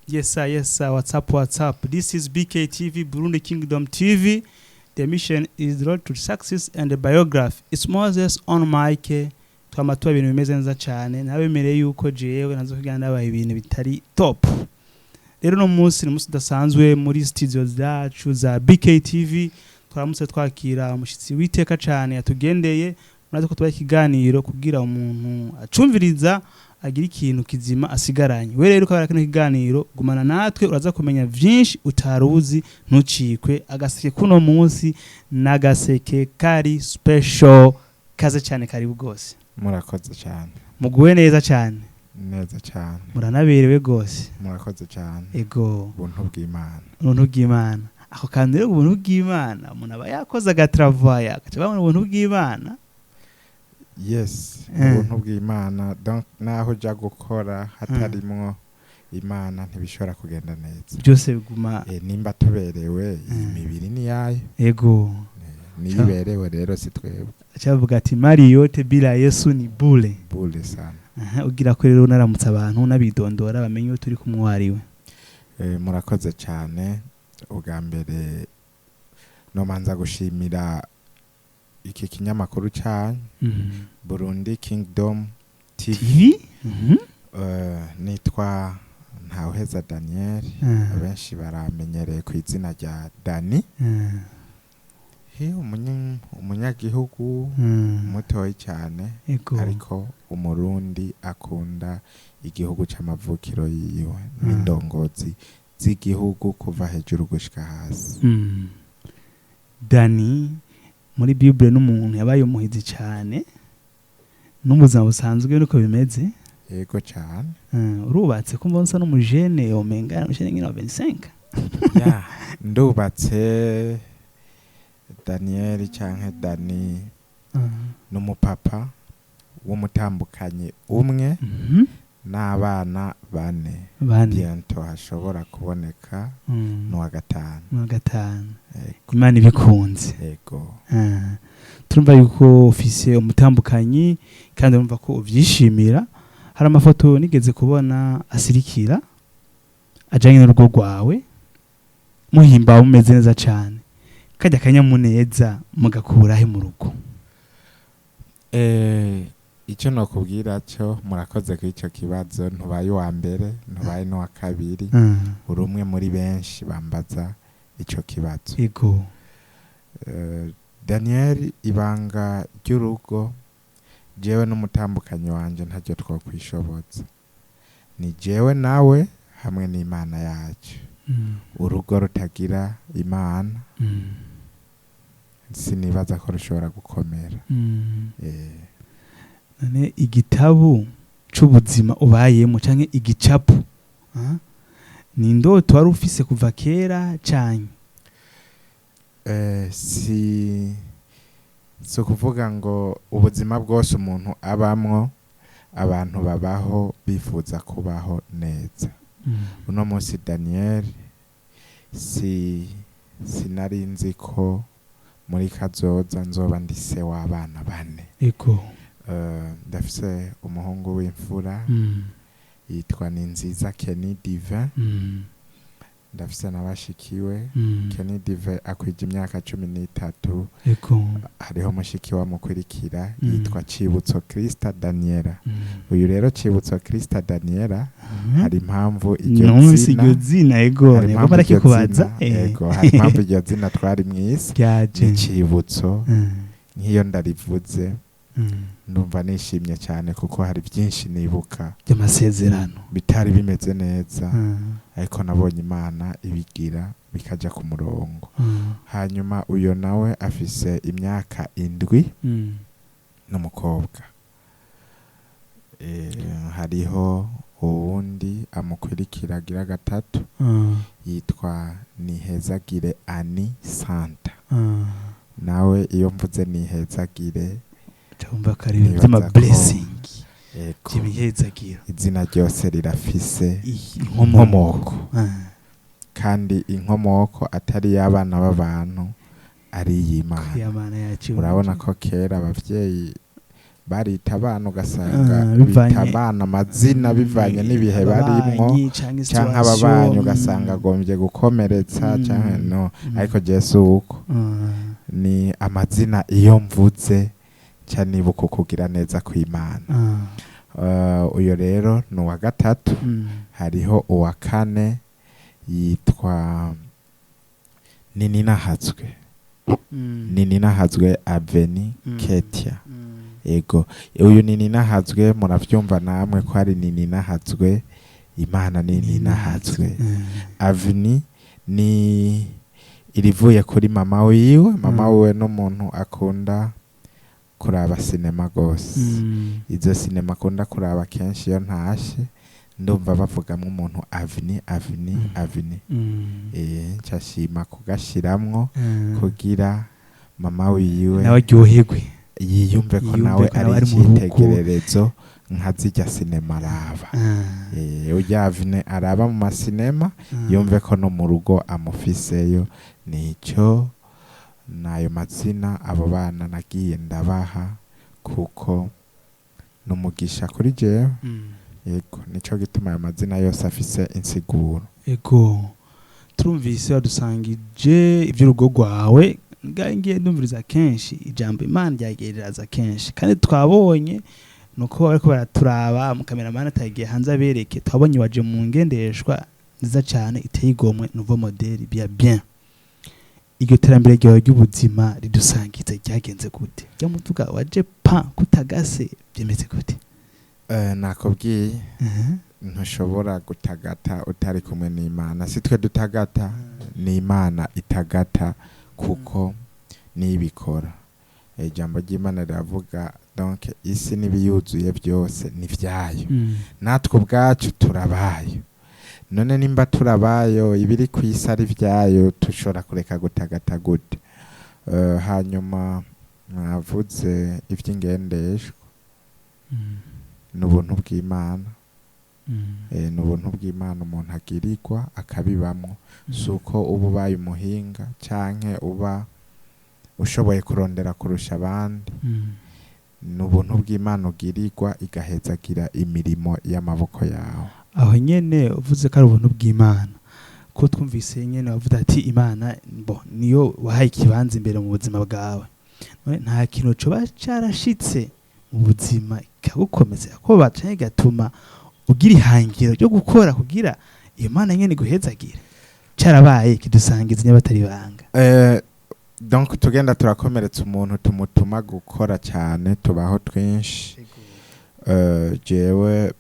Yes sir, yes sir. What's up, what's up? This is BKTV, Burundi Kingdom TV. The mission is the road to success and the biography. It's Moses on mic. Twama tuba ibintu bimeze neza cyane, nabemereye yuko jewe nazo kugira ndabaye ibintu bitari top. Rero no munsi ni umunsi udasanzwe muri studio zacu za BKTV. Twaramutse twakira umushyitsi witeka cyane yatugendeye, murazi ko tubaha ikiganiro kugira umuntu acumviriza agira ikintu kizima asigaranye. We rero ukabera kino kiganiro, gumana natwe, uraza kumenya vyinshi utaruzi, ntucikwe. Agaseke kuno munsi n'agaseke kari special. Kaze cyane, karibu gose. Murakoze cyane. Muguwe neza cyane. Neza cyane. Muranaberewe gose. Murakoze cyane. Ego. Ubuntu bw'Imana. Ubuntu bw'Imana. Ako kantu rero, ubuntu bw'Imana, umuntu aba yakoze agatravaya agaca babona ubuntu bw'Imana. Yes, ubuntu bw'Imana. Donc naho ujya gukora hatarimwo Imana ntibishobora kugenda neza. Byose biguma. Nimba tuberewe, iyi mibiri ni yayo. Ego. Niyo iberewe rero, si twebwe. Acavuga ati mali yote bila Yesu ni bure. Bure sana. Aha, ugira ko rero naramutse abantu unabidondora, bamenye uwo turi kumwe uwo ari we. Murakoze cyane. Ubwa mbere nomanza gushimira iki kinyamakuru cyanyu, Burundi Kingdom TV. TV. Nitwa Ntawuheza Daniel, abenshi baramenyereye ku izina rya Dani. He, umunyagihugu mutoyi cyane, ariko Umurundi akunda igihugu c'amavukiro yiwe n'indongozi z'igihugu kuva hejuru gushika hasi. Dani muri Bible n'umuntu yabaye umuhizi cyane, n'ubuzima busanzwe nuko bimeze. Yego cyane. Urubatse? Kumva usa n'umujene, omenga umujene nyine wa 25. Ya, ndubatse. Daniel canke Dani n'umupapa w'umutambukanyi umwe n'abana bane. Bane. Bientôt hashobora kuboneka n'uwa gatanu. N'uwa gatanu. Yego. Imana ibikunze. Yego. Ah, turumva yuko ufise umutambukanyi kandi urumva ko uvyishimira. Hari amafoto nigeze kubona asirikira ajanye n'urugo rwawe, muhimbawe, mumeze neza cane. Kajya akanyamuneza mugakura he mu rugo? Icyo nokubwira cyo, murakoze kuri icyo kibazo. Ntubaye uwa mbere, ntubaye n'uwa kabiri, uri umwe muri benshi bambaza icyo kibazo. Daniel, ibanga ry'urugo jewe n'umutambukanyi wanje ntaryo twokwishobotsa, ni jewe nawe hamwe n'Imana yacu. Urugo rutagira Imana sinibaza ko rushobora gukomera. None igitabu c'ubuzima ubayemo canke igicapu, ah? Ni indoto wari ufise kuva kera canke? Si ukuvuga ngo ubuzima bwose umuntu abamwo, abantu babaho bifuza kubaho neza. Uno munsi Daniel, si sinari nzi ko muri kazoza nzoba ndi se w'abana bane. Ndafise umuhungu w'imfura yitwa Ninziza Kenny Divin. Ndafise na bashikiwe. Kenny Divin akwije imyaka 13. Hariho mushiki wamukurikira yitwa Cibutso Krista Daniela. Uyu rero Cibutso Krista Daniela, hari impamvu iryo Numvise zina iryo zina, ego. Hari Nego impamvu iryo barakikubaza. zina, ego, hari impamvu iryo zina twari mwisi Ryaje. ni Cibutso. Nk'iyo ndarivuze ndumva nishimye cyane kuko hari byinshi nibuka by'amasezerano bitari bimeze neza, ariko nabonye Imana ibigira bikajya ku murongo. Hanyuma uyo nawe afise imyaka 7 n'umukobwa. Hariho uwundi amukurikira agira gatatu yitwa Nihezagire Ani Santa. Nawe iyo mvuze Nihezagire Cyumva ko ari ibintu nibaza by'ama blessing, ego, by'ibihezagiro. Izina ryose rirafise inkomoko. Inkomoko, kandi inkomoko atari iy'abana b'abantu, ari iy'Imana. Iy'Imana yacu. Urabona ko kera abavyeyi Barita abana, ugasanga Ah, bivanye- bita abana amazina bivanye n'ibihe barimwo ababanyi canke canke situation. ababanyi, ugasanga agombye gukomeretsa canke no. Ariko Jesu uko ni amazina iyo mvuze ca nibuka ukugira neza kw'Imana. Uyo rero ni uwa gatatu. Hariho uwa kane yitwa Nininahatswe. Nininahatswe Aveni Ketia. Ego, uyu Nininahatswe muravyumva namwe ko ari Nininahatswe, Imana Nininahatswe. Aveni ni irivuye kuri mama wiwe. Mama wiwe n'umuntu akunda kuraba sinema gose. Izo sinema akunda kuraba, kenshi iyo ntashe ndumva bavugamwo umuntu Aveni, Aveni, Aveni. Nshashima kugashiramwo kugira mama wiwe nawe aryoherwe, yiyumve ko yiyumve nawe ko nawe ari ari mu rugo. icitegererezo nka zirya sinema araba. Urya Aveni araba mu masinema, yumve ko no mu rugo amufiseyo. Nico nayo mazina abo bana nagiye ndabaha, kuko numugisha kuri jewe. Yego, nico gituma ayo mazina yose afise insiguro. Ego, turumvise wadusangije iby'urugo rwawe. Ngaho ngiye ndumviriza kenshi ijambo Imana ryagiye riraza kenshi, kandi twabonye nuko bariko baraturaba, mukameramani atagiye hanze abereke, twabonye waje mu ngendeshwa nziza cyane iteye igomwe, nouveau modèle, bien bien. Iryo terambere ryawe ry'ubuzima ridusangiza, ryagenze gute? Rya muvuga waje pa kutagase, byemeze gute? Nakubwiye, ntushobora gutagata utari kumwe n'Imana. Si twe dutagata, ni Imana itagata, kuko nibikora. Ijambo ry'Imana riravuga, donc isi n'ibiyuzuye byose ni vyayo, natwe ubwacu turabayo. None nimba turabayo, ibiri ku isi ari vyayo, tushobora kureka gutagata gute? Hanyuma mwavuze ivy'ingendeshwa, ni ubuntu bw'Imana. Ni ubuntu bw'Imana umuntu agirirwa akabibamwo. Si uko uba ubaye umuhinga canke uba ushoboye kurondera kurusha abandi. Ni ubuntu bw'Imana ugirirwa, igahezagira imirimo y'amaboko yawe. Aho nyene uvuze ko ari ubuntu bw'Imana, ko twumvise nyene wavuze ati Imana bo niyo wahaye ikibanza imbere mu buzima bwawe. None nta kintu coba carashitse mu buzima ikagukomeza ko canke igatuma ugira ihangiro ryo gukora kugira iyo Mana nyene iguhezagire? Carabaye, kidusangiza nyabatari banga. Donc tugenda turakomeretsa umuntu tumutuma gukora cyane, tubaho twinshi. Jewe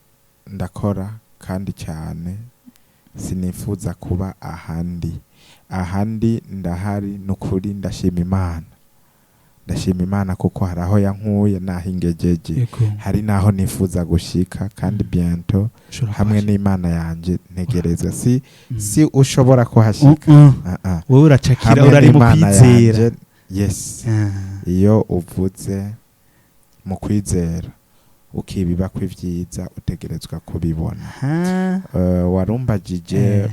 ndakora kandi cyane, sinifuza kuba ahandi. Ahandi ndahari nukuri, ndashima Imana, ndashima Imana kuko hari aho yankuye n'aho ingejeje, hari n'aho nifuza gushika kandi bientôt Ushobora hamwe kuhashika. n'Imana yanje ntegerezwa. Si si ushobora kuhashika. Ah, ah. Wowe uracakira, Hamwe urari mu n'Imana kwizera. yanje, yes. Iyo uvuze mu kwizera, ukibiba kw'ivyiza, utegerezwa kubibona. Warumbagije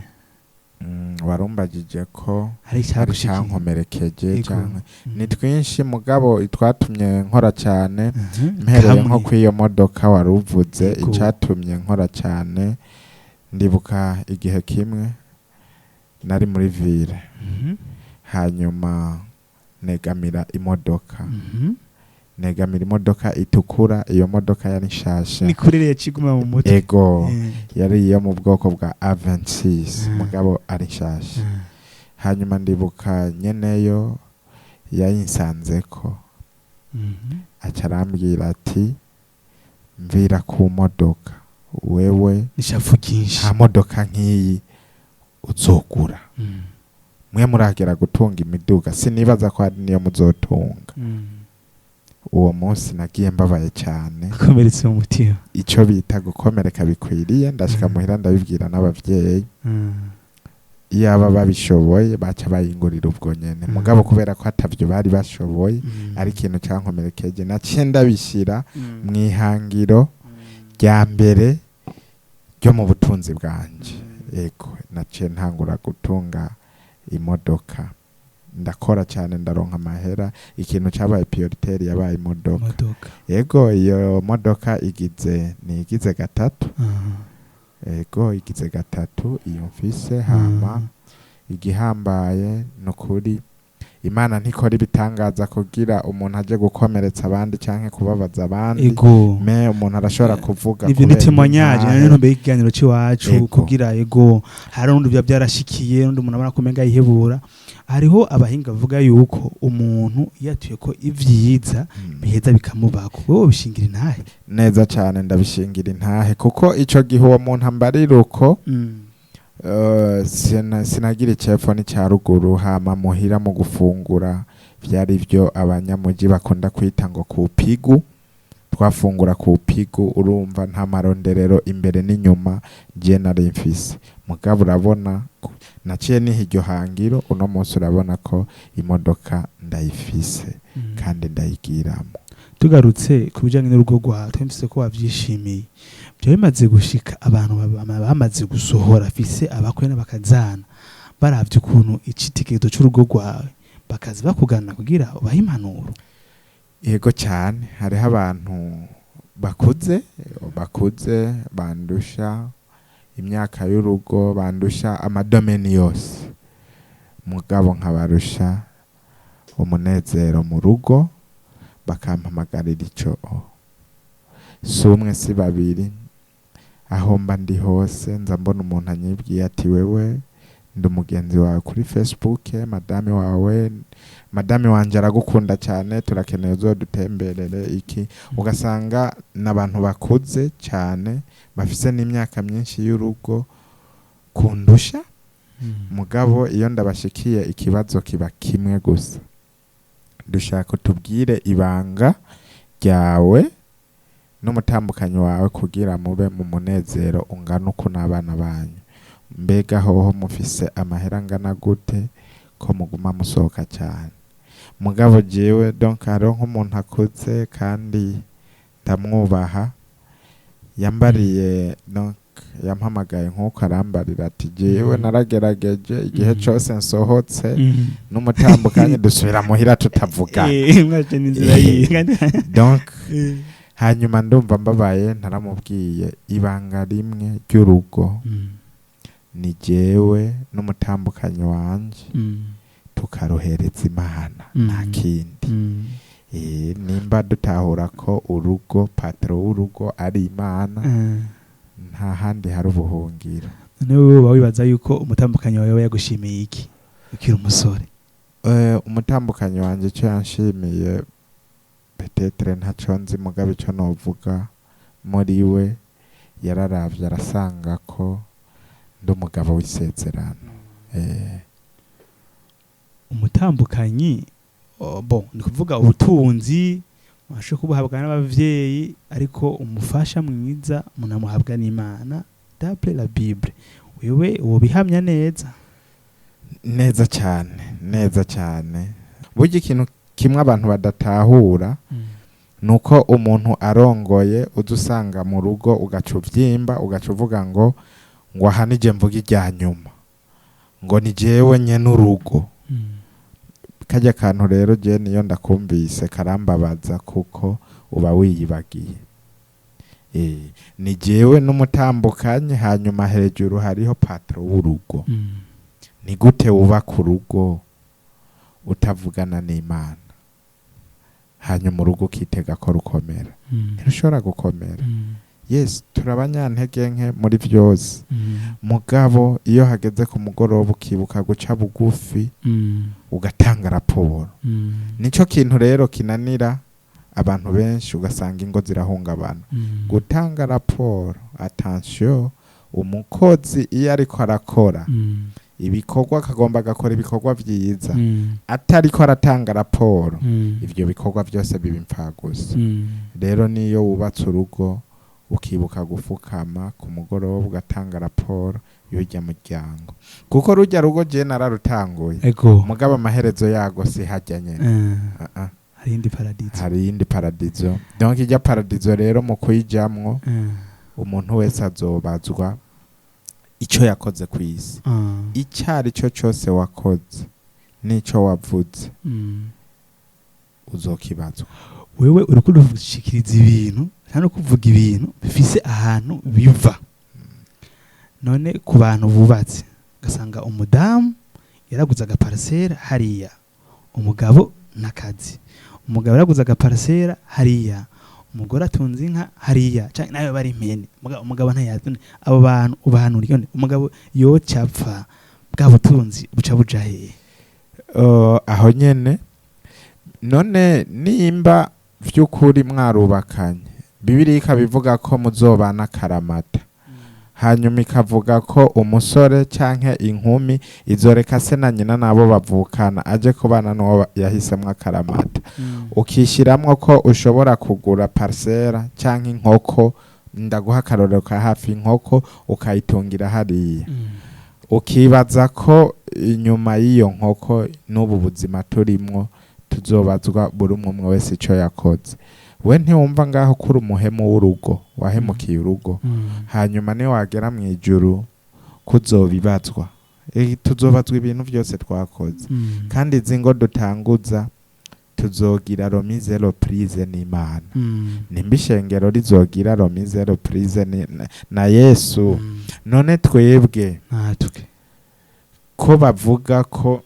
warumbagije ko hari hari icyagushikiye. icyankomerekeje canke ni twinshi, mugabo twatumye nkora cyane, mpereye Kamwe. nko kw'iyo modoka waruvuze. Icatumye nkora cyane, ndibuka igihe kimwe nari muri ville, hanyuma negamira imodoka, negamira imodoka itukura. Iyo modoka yari nshasha. Ni kuri rero kiguma mu mutwe. Ego, yari iyo mu bwoko bwa A26, mugabo ari nshasha. Hanyuma ndibuka nyeneyo yayinsanzeko, aca arambwira ati: "Mvira ku modoka wewe." Ishavu ryinshi. "Nta modoka nk'iyi uzogura. Mwe muragera gutunga imiduga, sinibaza ko hari niyo muzotunga." Uwo munsi nagiye mbabaye cyane. Akomeretse mu mutima. Icyo bita gukomereka bikwiriye. Ndashika muhira ndabibwira n'abavyeyi. Iyaba babishoboye baca bayingurira ubwo nyene. Mugabo kubera ko atavyo bari bashoboye, ari ikintu cyankomerekeje, naciye ndabishyira mu ihangiro rya mbere ryo mu butunzi bwanje. Yego, naciye ntangura gutunga imodoka. Ndakora cyane, ndaronka amahera. Ikintu cyabaye prioritaire yabaye imodoka. Imodoka. Yego, iyo modoka igize, ni igize gatatu. Yego, igize gatatu iyo mfise. Hama igihambaye ni ukuri, Imana ntikora ibitangaza kugira umuntu aje gukomeretsa abandi canke kubabaza abandi. Mais umuntu arashobora kuvuga Nivyo, ni kubera témoignage. intahe. None ntumbe ikiganiro c'iwacu kugira, ego, hari n'undi biba byarashikiye, n'undi umuntu abona ko umenga yihebura. Hariho abahinga bavuga yuko umuntu iyo atuye ko ivyiza biheza bikamubako. Wowe bishingira intahe? Neza cyane, ndabishingira intahe, kuko ico gihe uwo muntu ambarira uko, sinagira icepfo n'icya ruguru. Hama muhira mu gufungura vyari byo abanyamuji bakunda kwita ngo ku pigu. Twafungura ku pigu, urumva nta maronderero imbere n'inyuma je nari mfise. Mugabo urabona naciye niha iryo hangiro. Uno munsi urabona ko imodoka ndayifise kandi ndayigiramo. Tugarutse ku bijyanye n'urugo rwawe, twumvise ko wabyishimiye. Byaba bimaze gushika abantu bamaze gusohora, afise abakwe n'abakazana, baravye ukuntu icitegerezo c'urugo rwawe, bakaza bakugana kugira ubahe impanuro? Yego cyane, hariho abantu bakuze, bakuze bandusha imyaka y'urugo, bandusha amadomeni yose, mugabo nkabarusha umunezero mu rugo, bakampamagarira ico. Si umwe, si babiri. Aho mba ndi hose nza mbona umuntu anyibwiye ati: "Wewe ndi umugenzi wawe kuri Facebook, madame wawe, madame wanje aragukunda cyane, turakeneye uzodutemberere iki." Ugasanga n'abantu bakuze cyane, bafise n'imyaka myinshi y'urugo kundusha. Mugabo iyo ndabashikiye, ikibazo kiba kimwe gusa: "Dushaka utubwire ibanga ryawe n'umutambukanyi wawe kugira mube mu munezero ungana uku n'abana banyu. Mbega hoho mufise amahera angana gute ko muguma musohoka cyane?" Mugabo jewe, donc hariho nk'umuntu akuze kandi ndamwubaha, yambariye, donc yampamagaye nk'uko, arambarira ati: "Jewe naragerageje, igihe cose nsohotse n'umutambukanyi dusubira muhira tutavugana." Mwaje n'inzira yiwe. Donc hanyuma ndumva mbabaye. Ntaramubwiye ibanga rimwe ry'urugo: ni jewe n'umutambukanyi wanje tukaruhereza Imana, nta kindi. Nimba dutahura ko urugo, patron w'urugo ari Imana, nta handi hari ubuhungiro. None wowe uba wibaza yuko umutambukanyi wawe aba yagushimiye iki ukiri umusore? Umutambukanyi wanje icyo yanshimiye, peut-être ntaco nzi, mugabo ico novuga muri we, yararavye arasanga ko ndi umugabo w'isezerano. Umutambukanyi, oh, bon, ni kuvuga ubutunzi washobora kubuhabwa n'abavyeyi, ariko umufasha mwiza munamuhabwa n'Imana, d'après la Bible. Wewe wobihamya neza? Neza cyane, neza cyane. Burya ikintu kimwe abantu badatahura nuko umuntu arongoye, uza usanga mu rugo ugaca uvyimba, ugaca uvuga ngo aha nije mvuga irya nyuma, ngo ni jewe nyene urugo. Kajya kantu rero je niyo ndakumvise karambabaza, kuko uba wiyibagiye. Ni jewe n'umutambukanye, hanyuma hejuru hariho patron w'urugo. Ni gute wubaka urugo utavugana n'Imana, hanyuma urugo ukitega ko rukomera? Ntirushobora gukomera. Yes, turabanyantege nke muri byose, mugabo iyo hageze ku mugoroba ukibuka guca bugufi, ugatanga raporo. Nico kintu rero kinanira abantu benshi, ugasanga ingo zirahungabana. Gutanga raporo, attention, umukozi iyo ariko arakora ibikorwa, akagomba agakora ibikorwa vyiza, atariko aratanga raporo, ivyo bikorwa byose biba impfagusa. Rero niyo wubatse urugo, ukibuka gufukama ku mugoroba ugatanga raporo y'urya muryango, kuko rujya rugo je nararutanguye, mugabo amaherezo yago si hajya nyene. Ah, ah. Hari indi paradizo. Hari iyindi paradizo. Donc ijya paradizo rero, mu kuyijamwo, umuntu wese azobazwa ico yakoze ku isi. Icyo ari cyo cyose wakoze N'ico wavuze uzokibazwa. Wewe uriko urushikiriza ibintu nta no kuvuga ibintu bifise ahantu biva. None ku bantu bubatse, ugasanga umudamu yaraguze agaparcelle hariya, umugabo n'akazi, umugabo yaraguze agaparcelle hariya, umugore atunze inka hariya canke nayo bari impene, umugabo ntayazi. Abo bantu ubahanura iki? None umugabo yocapfa, bwa butunzi buca buja hehe? Aho nyene none nimba vy'ukuri mwarubakanye, Bibiliya ikabivuga ko muzobana karamata, hanyuma ikavuga ko umusore canke inkumi izoreka se na nyina nabo bavukana aje kubana n'uwo yahisemwo akaramata, ukishiramwo ko ushobora kugura parcelle canke inkoko, ndaguha akarorero ka hafi, inkoko ukayitungira hariya, ukibaza ko inyuma y'iyo nkoko n'ubu buzima turimwo tuzobazwa buri umwe umwe wese ico yakoze, we ntiwumva ngaho kuri umuhemu w'urugo, wahemukiye urugo? Hanyuma niwagera mu ijuru kuzobibazwa. Tuzobazwa ibintu byose twakoze. Kandi izi ngo dutanguza tuzogira remise reprise n'Imana. Nimba ishengero rizogira remise reprise na Yesu, none twebwe Natwe ko bavuga ko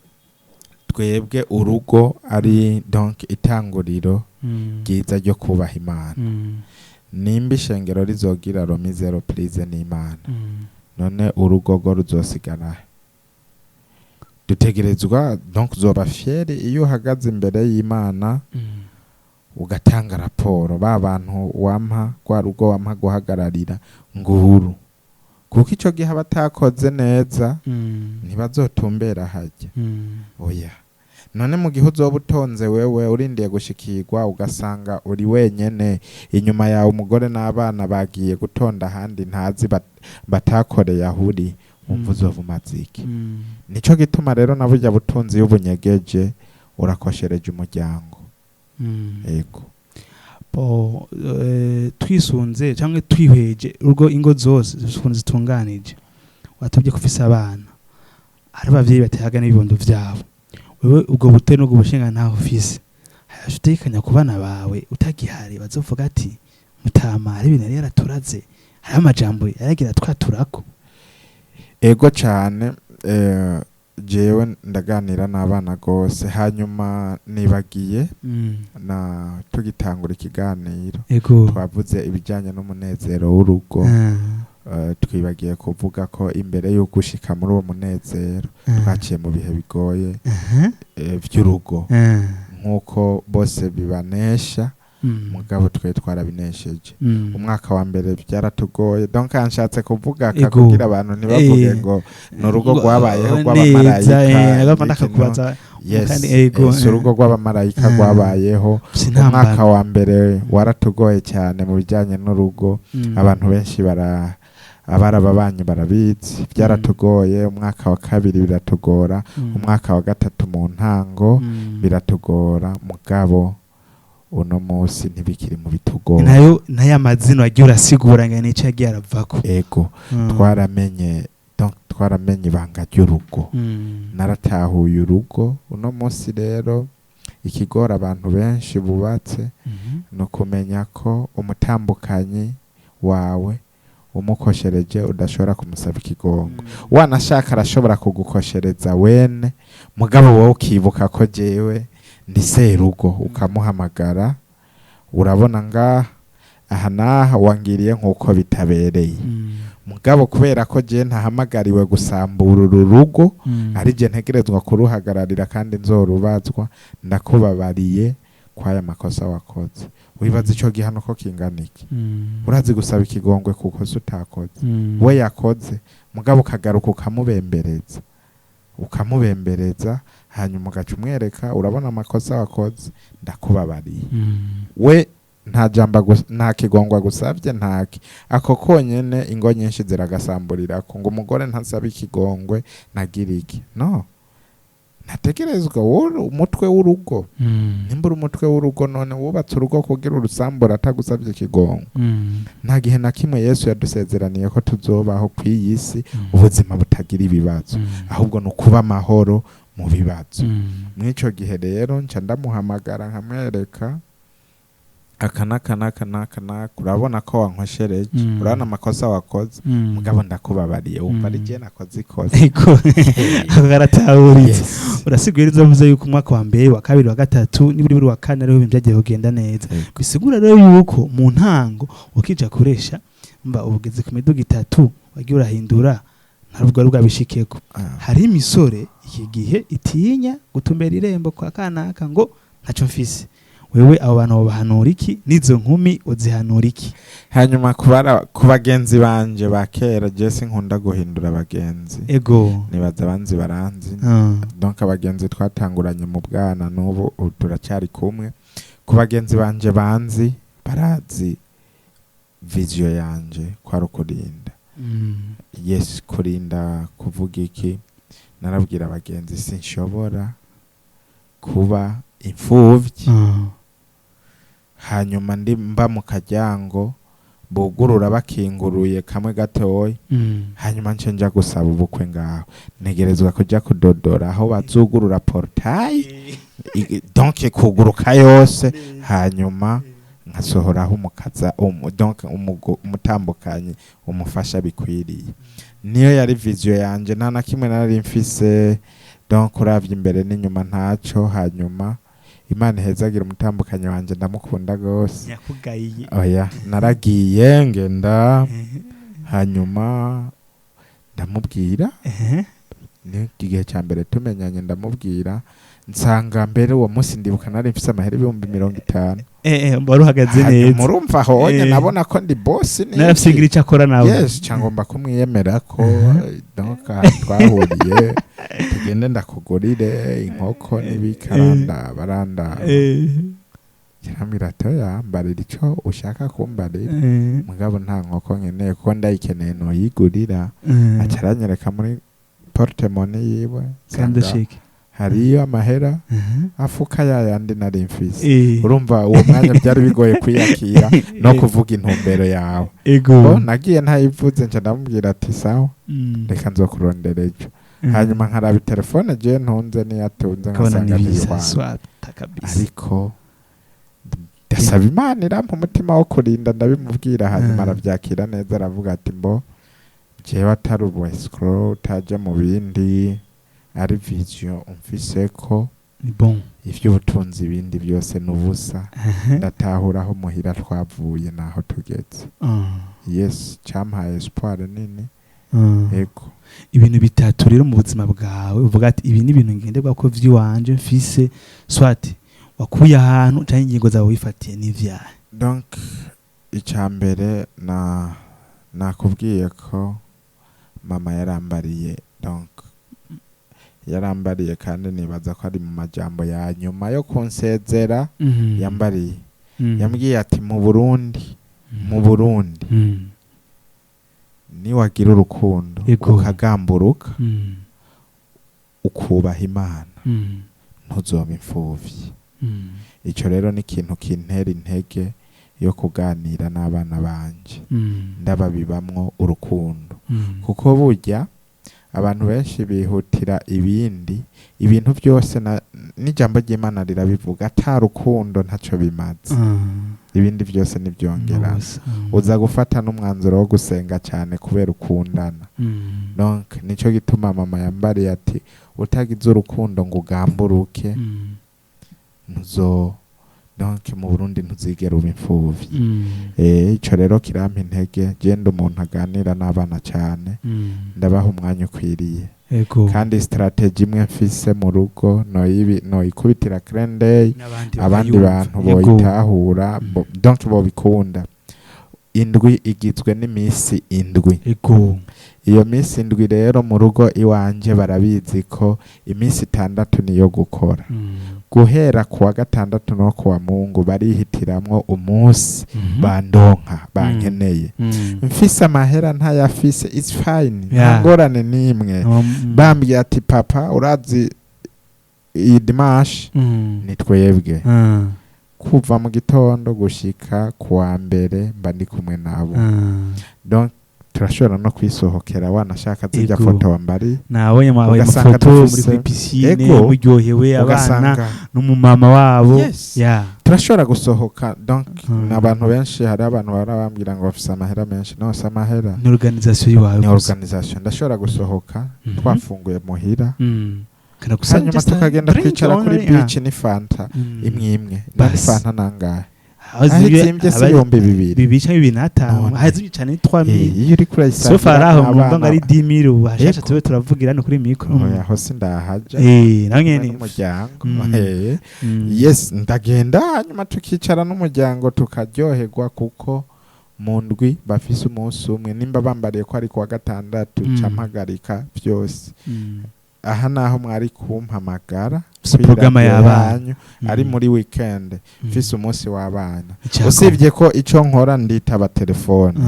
twebwe urugo ari donc itanguriro ryiza ryo kubaha Imana, nimba ishengero rizogira remise reprise n'Imana, none urugo rwo ruzosigara he? Dutegerezwa donc uzoba fier iyo uhagaze imbere y'Imana ugatanga raporo, ba bantu wampa rwa rugo wampa guhagararira nguhuru, kuko ico gihe abatakoze neza ntibazotumbera hajya. Oya, none mu gihe uzoba utonze wewe urindiye gushikirwa, ugasanga uri wenyene, inyuma yawe umugore n'abana bagiye gutonda ahandi ntazi batakoreye aho uri, wumva uzoba umaze iki? Nico gituma rero na burya butunzi iyo ubunyegeje urakoshereje umuryango. Yego. Bo, twisunze cyangwa twihweje urugo, ingo zose zifise ukuntu zitunganije, watubye ko ufise abana, hari abavyeyi batayaga n'ibibondo vyabo. Wewe ubwo bute n'ubwo bushinga ntaho ufise, harasha utegekanya ku bana bawe utagihari bazovuga ati mutama hari ibintu yari yaraturaze, hariho amajambo yaragira twaturako? Ego cyane. Jewe ndaganira n'abana gose. Hanyuma nibagiye na tugitangura ikiganiro twavuze ibijyanye n'umunezero w'urugo. Twibagiye kuvuga ko imbere y'uko ushika muri uwo munezero twaciye mu bihe bigoye vy'urugo, nk'uko bose bibanesha, mugabo twe twarabinesheje. Umwaka wa mbere byaratugoye, donc nshatse kuvuga aka kugira abantu ntibavuge ngo ni urugo Ngo, rwabayeho neza, rw'abamarayika, nagomba n'iki, ndakakubaza. Yes, kandi ego, si urugo rw'abamarayika rwabayeho. Sinambara. Umwaka wa mbere waratugoye cyane mu bijyanye n'urugo. Abantu benshi bara abari ababanyi barabizi, byaratugoye. Umwaka wa kabiri biratugora, umwaka wa gatatu mu ntango biratugora, mugabo uno munsi ntibikiri mu bitugora. Nayo amazina wagiye urasigura ngo nico yagiye aravako. Ego. Twaramenye, donc twaramenye ibanga ry'urugo. Naratahuye urugo. Uno munsi rero ikigora abantu benshi bubatse ni ukumenya ko umutambukanyi wawe umukoshereje udashobora kumusaba ikigongo. Wanashaka arashobora kugukoshereza wene, mugabo wowe ukibuka ko jewe ndi serugo, ukamuhamagara, urabona ngaha aha n'aha wangiriye nk'uko bitabereye, mugabo kubera ko jewe ntahamagariwe gusambura uru rugo, ari je ntegerezwa kuruhagararira kandi nzorubazwa, ndakubabariye kwaya makosa wakoze. Wibaza ico gihano ko kingana iki? Urazi gusaba ikigongwe kuko se utakoze, we yakoze, mugabo ukagaruka ukamubembereza, ukamubembereza, hanyuma ugaca umwereka, urabona amakosa wakoze, ndakubabariye. We nta jambo nta kigongwa agusabye, ntaki ako konyene ingo nyinshi ziragasamburira ko ngo umugore ntasaba ikigongwe nagira iki, no ntategerezwa. Wowe umutwe w'urugo, nimba uri umutwe w'urugo, none wubatse urugo kugira urusambura atagusabye ikigongwe? Nta gihe na kimwe Yesu yadusezeraniye ko tuzobaho ku iyi si ubuzima butagira ibibazo, ahubwo ni ukuba amahoro. Mu bibazo mw'ico gihe rero nca ndamuhamagara, nkamwereka aka n'aka n'aka n'aka n'aka: urabona ko wankoshereje, urabona amakosa wakoze, mugabo ndakubabariye, wumva ari je nakoze ikosa. Ego, ako karatahuritse. Yes. Urasiguye neza, uvuze yuko umwaka wa mbere, wa kabiri, wa gatatu, niburi buri wa kane ariho ibintu byagiye kugenda neza. Bisigura rero yuko mu ntango ukija kuresha mba ubugeze ku miduga itatu wagiye urahindura, ntabwo wari bwabishikeko. Hari imisore iki gihe itinya gutumbera irembo kwa kanaka ngo ntaco mfise. Wewe abo bantu bahanura iki? N'izo nkumi uzihanura iki? Hanyuma ku bagenzi banje ba kera, je sinkunda guhindura abagenzi. Nibaza abanzi baranzi. Donc abagenzi twatanguranye mu bwana, n'ubu ubu turacyari kumwe. Ku bagenzi banje banzi, barazi vision yanje ko ari ukurinda. Yes, kurinda kuvuga iki? Narabwira abagenzi: sinshobora kuba imfuvyi, hanyuma ndi mba mu karyango bugurura bakinguruye kamwe gatoya, hanyuma nce nja gusaba ubukwe ngaho. Ntegerezwa kuja kudodora aho bazugurura portail, donc kuguruka yose, hanyuma nkasohoraho umukaza donc umutambukanyi, umufasha bikwiriye. Niyo yari vision yanje. Nta na kimwe nari mfise, donc uravye imbere n'inyuma ntaco. Hanyuma Imana ihezagira umutambukanyi wanje, ndamukunda gose. Yakugayiye? Oya, naragiye ngenda, hanyuma ndamubwira. Ni igihe cya mbere tumenyanye, ndamubwira, nsanga mbere uwo munsi ndibuka nari mfise amahera 50,000. Wari uhagaze Hanyuma neza. urumva honye nabona ko ndi boss ni Narafise icyo akora nawe. Yes, cyangwa kumwiyemera ko donc ahantu twahuriye, tugende ndakugurire inkoko n'ibikaranda baranda. Kirambwira ati: oya, mbarira ico ushaka kumbarira, mugabo nta nkoko nkeneye, kuko ndayikeneye noyigurira. Aca aranyereka muri porte-monnaie yiwe, kandi nsanga shike hariyo amahera afuka ya yandi nari mfise. Urumva uwo mwanya byari bigoye kwiyakira no kuvuga intumbero yawe. Bo nagiye ntayivuze, nca ndamubwira ati: sawa, reka nzokurondera ejo. Hanyuma nkaraba telefone je ntunze niyatunze, ukabona nkasanga ni ntiyihwana. swata kabisa. Ariko ndasaba Imana irampa umutima wo kurinda, ndabimubwira, hanyuma arabyakira neza, aravuga ati: mbo jewe atari ubu escroc, utaja mu bindi, ari vision umfise ko Ni bon. ivy'ubutunzi ibindi byose ni ubusa, ndatahura aho muhira twavuye naho tugeze. Yes, campaye espoir nini. Ego. Ibintu bitatu rero mu buzima bwawe uvuga ati: ibi ni ibintu ngenderwa ko vy'iwanje mfise, soit wakuye ahantu canke ingingo zawe wifatiye, n'ivyahe? Donc icya mbere na nakubwiye ko mama yarambariye, donc yarambariye, kandi nibaza ko ari mu majambo ya nyuma yo kunsezera yambariye. Yambwiye ati: mu Burundi, mu Burundi, niwagira urukundo, ukagamburuka, ukubaha Imana, ntuzoba imfuvyi. Ico rero ni ikintu kintera intege yo kuganira n'abana banje, ndababibamwo urukundo, kuko burya abantu benshi bihutira ibindi ibintu byose, n'ijambo ry'Imana rirabivuga, ata rukundo ntaco bimaze. Ibindi byose nibyongera. N'ubusa. Uza gufata n'umwanzuro wo gusenga cyane kubera ukundana. Donc nico gituma mama yambariye ati: utagize urukundo ngo ugamburuke, ntuzo, donc mu Burundi ntuzigera uba imfuvyi. Ico rero kirampa intege. Genda umuntu aganira n'abana cyane, ndabaha umwanya ukwiriye. Kandi strategy imwe mfise mu rugo noyibi noyikubitira clin d'œil n'abandi abandi bakayumva. bantu boyitahura, donc bobikunda. Indwi igizwe n'imisi 7. Iyo minsi 7 rero mu rugo iwanje barabizi ko iminsi 6 niyo gukora. Guhera kuwa gatandatu no kuwa Mungu barihitiramwo umunsi bandonka bankeneye. Mfise amahera, ntayafise, it's fine, nta ngorane n'imwe. Bambwiye ati: papa, urazi iyi dimanche ni twebwe. Kuva mu gitondo gushika kuwa mbere mba ndi kumwe nabo. Donc Turashobora no kwisohokera, wanashaka zijya Ego. foto wambari. Nabonye mwabaye Ugasanga amafoto muri dufise kuri piscine, Ego. muryohewe, abana Ugasanga n'umumama wabo. Yes. Ya. Turashobora gusohoka, donc abantu benshi, hari abantu bahora bambwira ngo bafise amahera menshi. No, si amahera. Ni organisation yiwawe Ni gusa. organisation. Ndashobora gusohoka twafunguye muhira, Kana gusa hanyuma just a tukagenda drink kwicara kuri only, beach ni Fanta imwe imwe. Nani Basi. Fanta nangahe? Aho Aho zibye izimbye si 2000? 2 canke 2,5. None. Aho zibye cane 3000. Iyo uri kurayisangira So far aho numva n'abana ngo ari 10,000 ubu hashasha. Ego. Tube turavugira hano kuri micro. Oya, aho sindahaja. Nawe Kumwe nyene. n'umuryango. Yes, ndagenda, hanyuma tukicara n'umuryango, tukaryoherwa, kuko mu ndwi bafise umunsi umwe. Nimba bambariye ko ari kuwa gatandatu, ca mpagarika vyose. Aha naho mwari kumpamagara Si programme kw'iradiyo y'abana. yanyu, ari muri weekend, mfise umunsi w'abana. Icyakorwa. Usibye ko ico nkora nditaba telefone,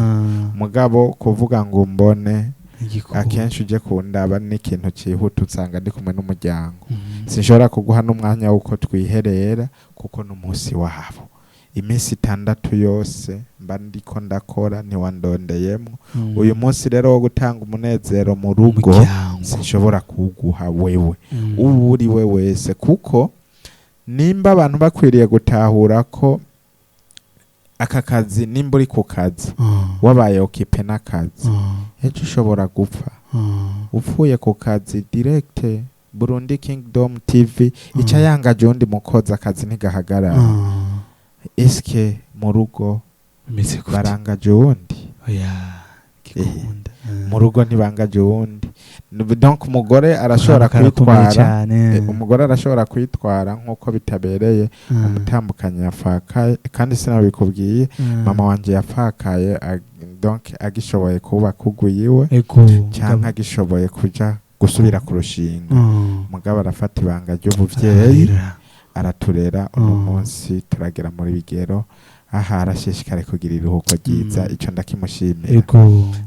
mugabo kuvuga ngo mbone Igikorwa. akenshi uje kundaba n'ikintu cyihuta, usanga ndi kumwe n'umuryango. Sinshobora kuguha n'umwanya w'uko twiherera, kuko n'umunsi wabo. Iminsi 6 yose mba ndiko ndakora, ntiwandondeyemo. Uyu munsi rero wo gutanga umunezero mu rugo, Umuryango. sinshobora kuwuguha wewe, uwo uri we wese, kuko nimba abantu bakwiriye gutahura ko aka kazi, nimba uri ku kazi, wabaye occupé n'akazi, ejo ushobora gupfa. Upfuye ku kazi direct, Burundi Kingdom TV ica yangaje uwundi mukozi, akazi ntigahagarara. Eske mu rugo Bimeze gute? barangaje uwundi? Oya, gikunda. Mu rugo ntibangaje uwundi. Donc umugore arashobora Karakomeye kwitwara cyane. Umugore arashobora kwitwara nk'uko bitabereye. Umutambukanyi yafakaye, kandi sinabikubwiye, mama wanje yafakaye donc agishoboye kubaka ugwiwe cyangwa agishoboye kuja gusubira ku rushinga, mugabo arafata ibanga ry'ubuvyeyi, Ararera. araturera. Uno munsi turagera muri bigero aha, arashishikare kugira iruhuko ryiza. Ico ndakimushimira.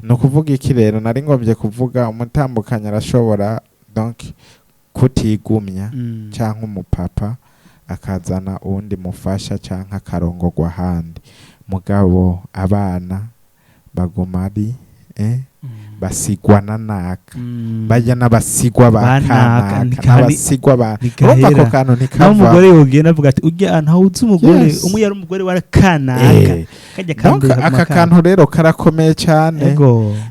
Ni ukuvuga iki rero nari ngombye kuvuga? Umutambukanyi arashobora donc kutigumya, canke umupapa akazana uwundi mufasha, canke akarongorwa ahandi, mugabo abana baguma ari basigwa na naka, bajya n'abasigwa ba Ba naka, kanaka, n'abasigwa ba ntigahera. urumva ako kantu Naho ntikava. umugore yogenda avuga ati ujya ntawe uzi umugore, umwe yari umugore wa kanaka, kajya Donc kambera aka kantu rero karakomeye cyane.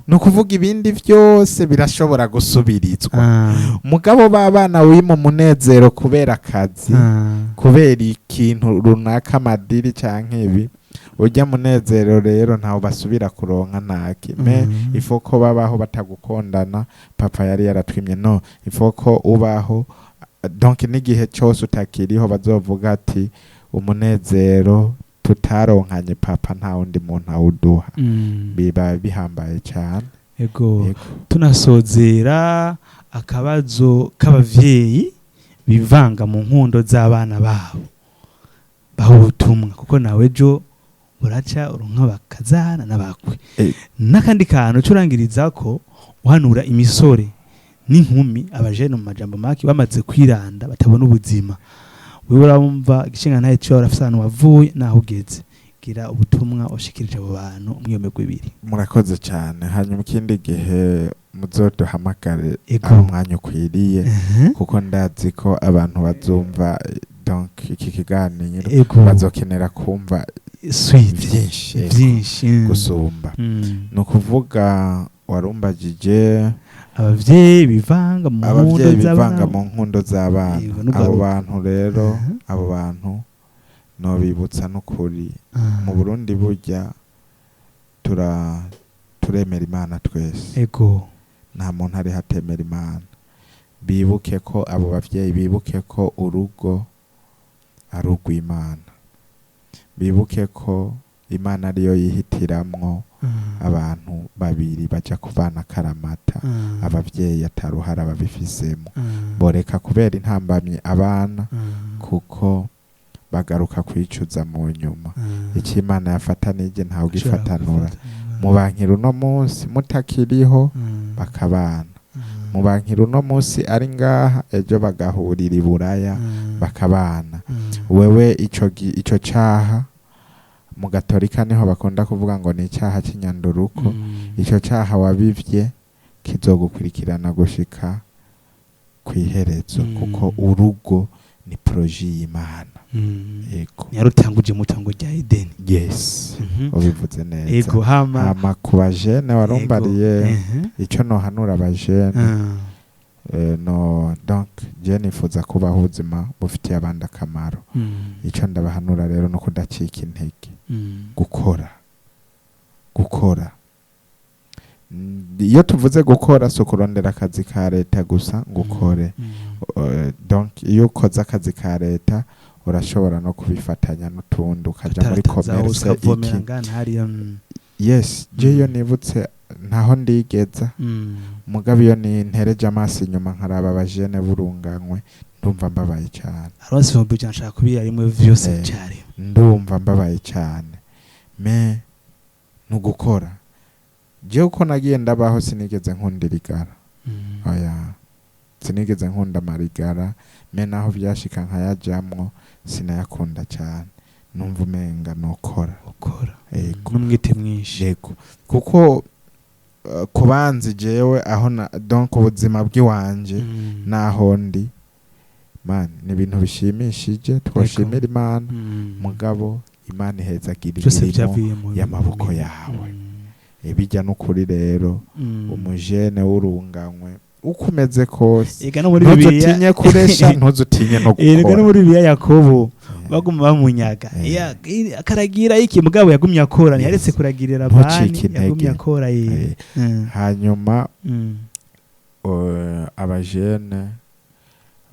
Ni ukuvuga ibindi byose birashobora gusubirizwa, mugabo b'abana wima umunezero kubera akazi, kubera ikintu runaka, amadiri canke ibi, ujya munezero rero ntawe basubira kuronka ntaki me. Ifo ko babaho batagukondana, papa yari yaratwimye. No ifo ko ubaho, donc n'igihe cyose utakiriho bazovuga ati umunezero tutaronkanye papa, nta wundi muntu awuduha. Biba bihambaye cyane. Ego. Yego. Tunasozera akabazo k'abavyeyi bivanga mu nkundo z'abana babo, baha ubutumwa, kuko nawe ejo buraca uronka bakazana n'abakwe. N'akandi kantu curangiriza ko uhanura imisore n'inkumi, abajene mu majambo make, bamaze kwiranda batabona ubuzima. Wewe urumva igishinga ntaye cyo, urafise ahantu wavuye naho ugeze. Gira ubutumwa ushikirije abo bantu umwiyomego ibiri. Murakoze cyane. Hanyuma ikindi gihe muzoduhamagare Ego. aho umwanya ukwiriye, kuko ndazi ko abantu bazumva donc iki kiganiro bazokenera kumva Suite. byinshi, ego, Byinshi. gusumba. Ni ukuvuga warumbagije Abavyeyi bivanga mu nkundo abavyeyi bivanga z'abana. mu nkundo z'abana. Yego, Abo n'urwaruka. bantu rero, abo bantu nobibutsa n'ukuri, mu Burundi burya turemera Imana twese. Nta muntu ari hatemera Imana. Bibuke ko abo bavyeyi bibuke ko urugo ari urw'Imana, bibuke ko Imana ariyo yihitiramwo abantu babiri baja kubana karamata, abavyeyi ataruhara babifisemo. Boreka kubera intambamyi abana, kuko bagaruka kwicuza mu nyuma. Icyo Imana yafatanije ntawe Ushobora ugifatanura. gufatana. Mubankira uno munsi mutakiriho, bakabana. Mubankira uno munsi ari ngaha, ejo bagahurira i Buraya, bakabana. Wewe ico caha Mu Gatolika niho bakunda kuvuga ngo ni icyaha cy'inyanduruko. Icyo cyaha wabivye kizogukurikirana gushika ku iherezo, kuko urugo ni projet y'Imana. Yego. Yarutanguje mu tango rya Edeni. Yes, ubivuze neza. Ego, hama Hama ku bajene warumbariye, icyo nohanura abajene, no donc je nifuza kubaho ubuzima bufitiye abandi akamaro. Icyo ndabahanura rero no kudacika intege, gukora, gukora. Iyo tuvuze gukora, si ukurondera akazi ka leta gusa ngo ukore. Donc iyo ukoze akazi ka leta, urashobora no kubifatanya n'utundi, ukaja muri commerce, ukavomera iki. Ngana hariya. Yes, je iyo nibutse ntaho ndigeza, mugabo iyo nintereje amaso inyuma nkaraba abajene burunganywe, ndumva mbabaye cyane. Aronse 100,000, nshaka kubira rimwe vyose cyane. Ndumva mbabaye cyane, mais nugukora. Jewe uko nagiye ndabaho, sinigeze nkunda irigara. Oya, sinigeze nkunda amarigara, mais naho byashika nkayajamwo, sinayakunda cyane, numva umenga nokora. Ukora. Yego. N'umwete mwinshi. Yego, kuko kubanza jewe aho na donc ubuzima bw'iwanje naho ndi, man, ni ibintu bishimishije, twoshimira Imana. Mugabo Imana ihezagira Byose imirimo byavuye mu y'amaboko yawe. Bijya n'ukuri rero, umujene w'urunganywe, uko umeze kose, Ega no muri Bibiliya ntuzutinye kuresha, ntuzutinye no Ega no gukora. muri Bibiliya, Yakobo baguma bamunyaga. Akaragira iki, mugabo yagumye akora, ntiyaretse kuragirira Ntucike abandi, intege. yagumye akora ye. Hanyuma abajene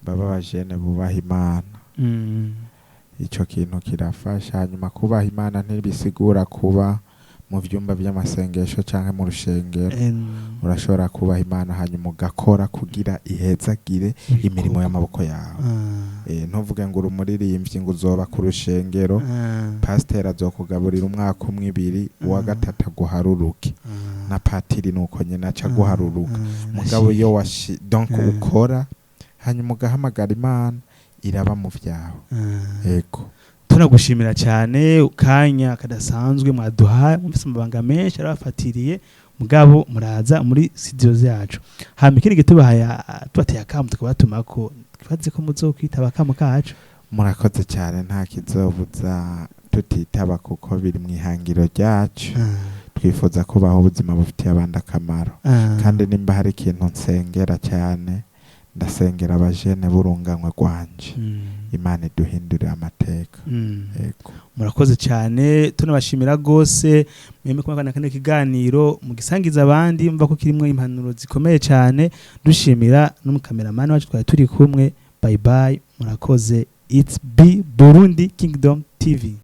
baba abajene bubaha Imana. Icyo kintu kirafasha. Hanyuma kubaha Imana ntibisigura kuba mu byumba by'amasengesho cyangwa mu rushengero. Urashobora kubaha Imana hanyuma ugakora kugira ihezagire imirimo y'amaboko yawe. Ntuvuge ngo uri umuririmbyi ngo uzoba ku rushengero, pasiteri azokugaburira umwaka umwe, ibiri, uwa gatatu aguharuruke. Na patiri nuko nyine aca aguharuruka. Mugabo iyo washi donc ukora, hanyuma ugahamagara Imana, iraba mu byawe. Yego. Tunagushimira cyane kanya kadasanzwe mwaduhaye. Mwumvise amabanga menshi arabafatiriye, mugabo muraza muri studio zacu. Hama ikindi gitubahaye, tubateye akamu, tukabatuma ko twaze ko muzokwitaba akamo kacu. Murakoze cyane, nta kizobuza tutitaba, kuko biri mu ihangiro ryacu. Twifuza kubaho ubuzima bufitiye abandi akamaro. Kandi nimba hari ikintu nsengera cyane, ndasengera abajene b'urunganywe rwanje. Imana iduhindurire amateka. Yego. Murakoze cyane, tunabashimira rwose. Mweme kumwe kano kiganiro mugisangiza abandi, mva ko kirimo impanuro zikomeye cyane. Dushimira n'umukameramani wacu twari turi kumwe. Bye bye, murakoze. It's B Burundi Kingdom TV.